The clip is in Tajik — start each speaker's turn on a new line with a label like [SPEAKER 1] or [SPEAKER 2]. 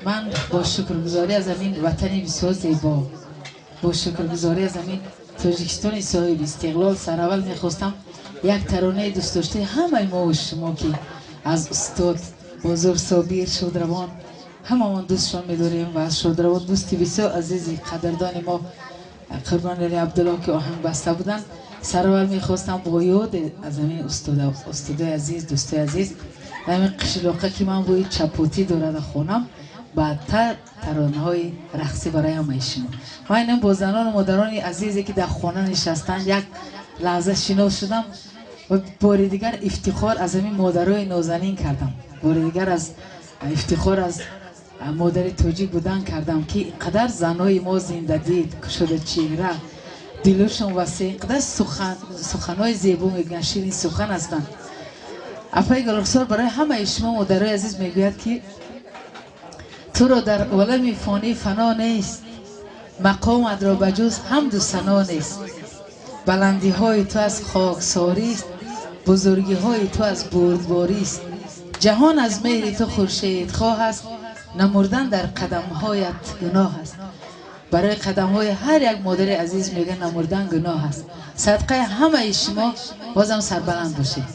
[SPEAKER 1] Ман бо шукргузорӣ аз ҳамин ватани бисёр зебо, бо шукргузорӣ аз ҳамин Тоҷикистони соҳиби истиқлол, сараввал мехостам як таронаи дӯстдоштаи ҳамаи мову шумо, ки аз устод Бозор Собир Шодравон ҳамамон дӯстшон медорем ва аз Шодравон дӯсти бисёр азизи қадрдони мо Қурбоналӣ Абдулло, ки оҳанг баста буданд, сараввал мехостам бо ёд аз ҳамин устодои азиз, дӯстои азиз, ҳамин қишлоқа, ки ман бӯи чапотӣ дорада, хонам, баъдтар таронаҳои рақсӣ барои ҳамаи шумо. Ман инам бо занону модарони азизе, ки дар хона нишастанд, як лаҳза шинос шудам ва бори дигар ифтихор аз ҳамин модарои нозанин кардам, бори дигар аз ифтихор аз модари тоҷик будан кардам, ки инқадар занои мо зиндадил, кушодачеҳра, дилошон васеъ, инқадар суханҳои зебо мегӯянд, ширин сухан ҳастанд. Апаи Гулрухсор барои ҳамаи шумо модарои азиз мегӯяд, ки туро дар олами фонӣ фано нест, мақоматро ба ҷуз ҳамду сано нест, баландиҳои ту аз хоксорист, бузургиҳои ту аз бурдборист, ҷаҳон аз меҳри ту хуршедхоҳ аст, намурдан дар қадамҳоят гуноҳ аст. Барои қадамҳои ҳар як модари азиз мегӯяд, намурдан гуноҳ аст. Садқаи ҳамаи шумо, бозам сарбаланд бошед.